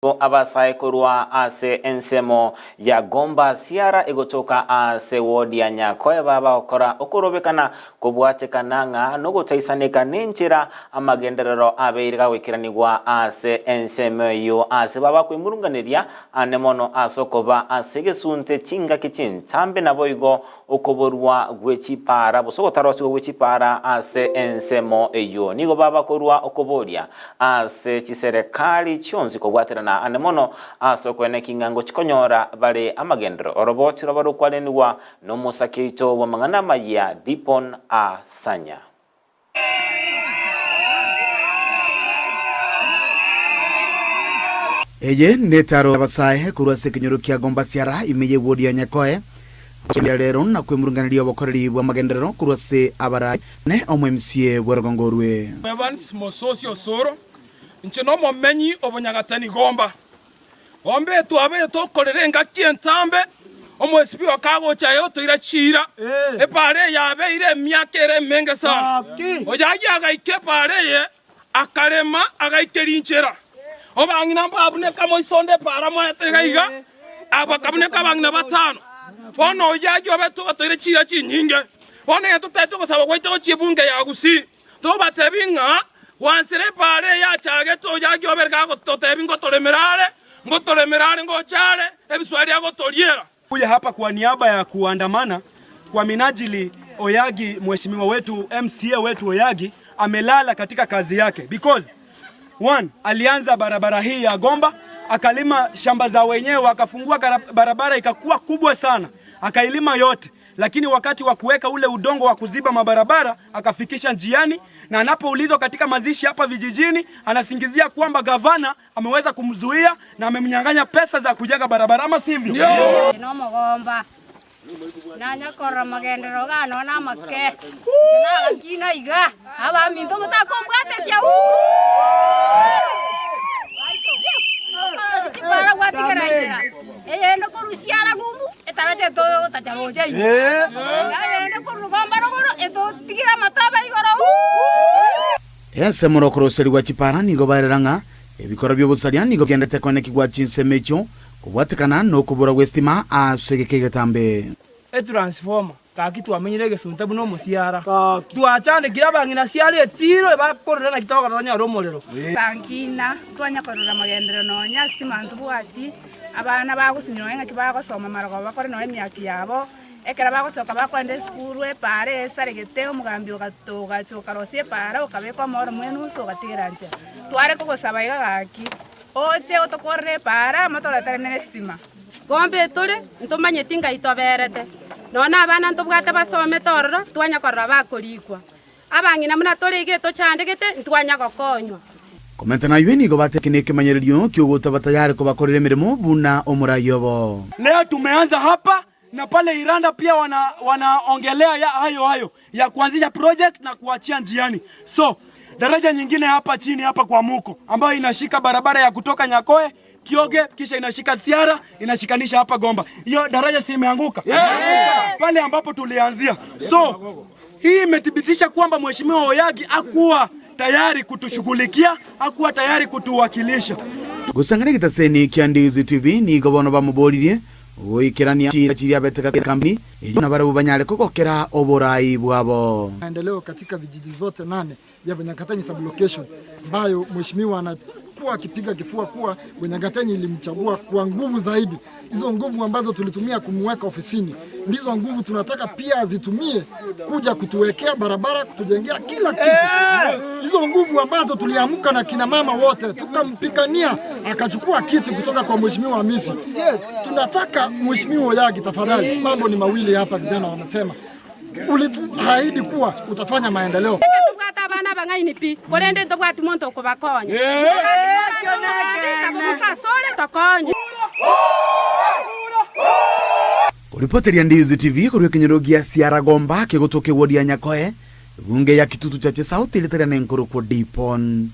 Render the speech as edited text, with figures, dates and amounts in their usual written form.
Abasae korwa ase ensemo ya Gomba Siara egotoka ase ward ya Nyakoeba bagokora okorobekana kobwatekana ng'a nogotaisaneka nenchera amagenderero abeire gagoikeranigwa ase ensemo eyio ase babakwemurunganeria ane mono ase okoba ase egesunte chingaki chintambe naboigo Okoborwa gwe chipaara, gose ogotarosigwa gwe chipaara ase ensemo eyio, nigo babakorua okoboria ase chiserekari chionsi kobwaterana ande mono ase okoeneki ng'a ngochikonyora bare amagenderero. Oroboti roba rokwarenigwa nomosake oito bw'amang'ana amayia Dipon A. Sanya. Eye netaro y'abasae korwa ase ekenyoro kia Gombasiara ime y'ewodi ya Nyakoe, gochia rero na kwemurunganeria obokoreri bw'amagenderero korwa ase abarai ne omo-MCA bw'orogongo orwe. Evans Mososi Osoro, Inche nomomenyi o Bonyagatani Gomba. Gomba etwabeire tokorera engaki entambe, omoesipi okagocha aye otoira chiira. Epaara eye yabeire emiaka ere emenge sana. Oyagia agaika epaara eye, akarema, agaikeria inchera. Obang'ina mbabuneka moisonde epaara moete iga iga, bakabuneka abang'ina batano. Bono oyagia obete ogotoira chiira chinyinge. Bono egento totaete ogosaba gwaito gochia ebunge ya Gusii. Tobatebi ng'a gwansera epaara eye achagete oyagia obere gagototebi ngotoremera are, ngotoremera are ngocha are, ebiswari agotoriera. Kuja hapa kwa niaba ya kuandamana kwa minajili Oyagi, mheshimiwa wetu MCA wetu Oyagi amelala katika kazi yake because one, alianza barabara hii ya Gomba akalima shamba za wenyewe akafungua barabara ikakuwa kubwa sana akailima yote lakini wakati wa kuweka ule udongo wa kuziba mabarabara akafikisha njiani, na anapoulizwa katika mazishi hapa vijijini anasingizia kwamba gavana ameweza kumzuia na amemnyang'anya pesa za kujenga barabara, ama sivyo? Nomogomba nanya korora magenderero gane namake, nagakina iga, abaminto motakombwatesia chipara gwatigera inchera. Eyende korwa Siara-ng'umbu etarache etotacha gocha inse, eyende korwa rogomba rogoro etotigire amatobe igoro. Ensemo nokoroserigwa chipara nigo baerera ng'a ebikoro bi'obosaria nigo bigendete koenekigwa chinsemo echio kobwatekana nokobora gw'esitima ase egeka egetambe. Etransformer. Gaki twamenyire egesunte buna omosiara, twachandekire abang'ina siara etiiro ebakorera naki togokora tonyore omorero. Twankina, twanya korora magenderero nonya ase timantobwati, abana bagosunywa nonya ng'aki bagosoma marogoba bakore nonya emiaki yabo, ekero bagosoka bakoenda esukuru epaara esaregete omogambi ogacha okarosia epaara okabeka omoro mwenusu ogatigera nchera. Tware kogosaba iga gaki, oche otokorere epaara amo toretane ne estima. Gombe tore, ntomanyeti ngai toberete. Nonya nabana ntobwate basomete ororo, twanya korora bakorikwa. Abang'ina buna tore iga etochandegete, ntwanya gokonywa. Komenta naywe nigo bateke nekemanyererio ki'ogotaba tayari kobakorera emeremo buna omorai obo. Leo tumeanza hapa na pale Iranda pia wana wanaongelea ya hayo hayo ya kuanzisha project na kuachia njiani. So daraja nyingine hapa chini hapa kwa Muko ambayo inashika barabara ya kutoka Nyakoe Kioge kisha inashika Siara inashikanisha hapa Gomba. Hiyo daraja si imeanguka? Yeah. Pale ambapo tulianzia. So hii imethibitisha kwamba Mheshimiwa Oyagi hakuwa tayari kutushughulikia, hakuwa tayari kutuwakilisha. Gosang'ana egetaseni kia Ndizi TV nigo bono bamoboririe goikerania chiira chiria abete kambi erio nabarabwo banyare kogokera oborai bwabo. Maendeleo katika vijiji zote nane vya Bunyagatenyi sub-location ambayo mheshimiwa anakuwa akipiga kifua kuwa Bunyagatenyi ilimchagua kwa nguvu zaidi. Hizo nguvu ambazo tulitumia kumweka ofisini ndizo nguvu tunataka pia azitumie kuja kutuwekea barabara, kutujengea kila kitu. Hizo nguvu ambazo tuliamka na kina mama wote tukampigania akachukua kiti kutoka kwa mheshimiwa Hamisi. Tunataka mheshimiwa Oyagi, tafadhali, mambo ni mawili hapa, vijana wanasema ulituahidi kuwa utafanya maendeleo. Tobwate abana abang'aini pi, korende ntobwati monto okobakonya. Asore tokonye. Koripoteria Ndizi TV korwa ekenyoro gia Siaragomba kegotoka ewodi ya Nyakoe, ebunge ya Kitutu Chache South eritaria nenkorokwo Dipon.